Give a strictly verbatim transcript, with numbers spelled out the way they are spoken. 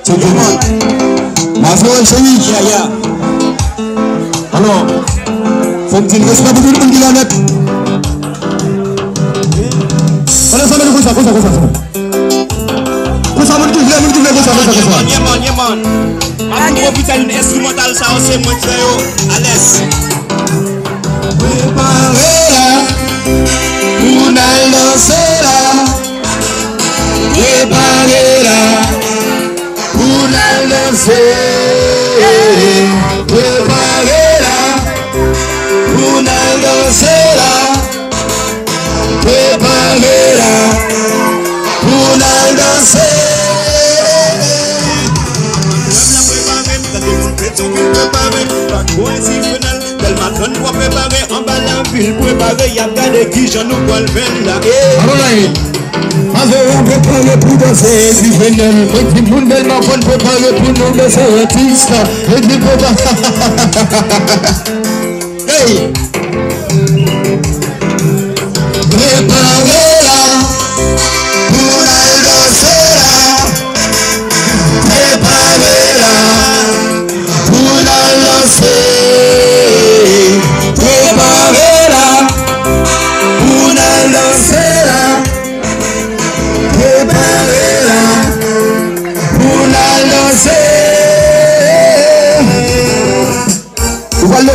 Check it out. Mazo, cheri. Yeah, yeah. Alò, fò m di n respè pou tout moun ki la nèt. Alò, sa, men konsa, konsa, konsa, konsa. Konsa, moun ki vle, moun ki vle, konsa, konsa, konsa. Yeah, man, yeah, man, yeah, man. M ap pwofite yon enstrimantal sa yo, se mwen ki fè yo. Alèz. Prepare la, pou n al danse la. Prepare la, pou n al danse. Prepare la, pou n al danse la. Prepare la, pou n al danse. Pèp la prepare, m tande moun Petyonvil prepare, pa t bò Sivenèl, Dèlma trannntwa prepare, anba lavil prepare, y ap gade kijan nou pral fè l la. Alright. Mazo, prepare pou danse, Sivenèl. Mwen di moun Dèlma konn prepare pou nou danse, atis. Mwen di prepare. Hey!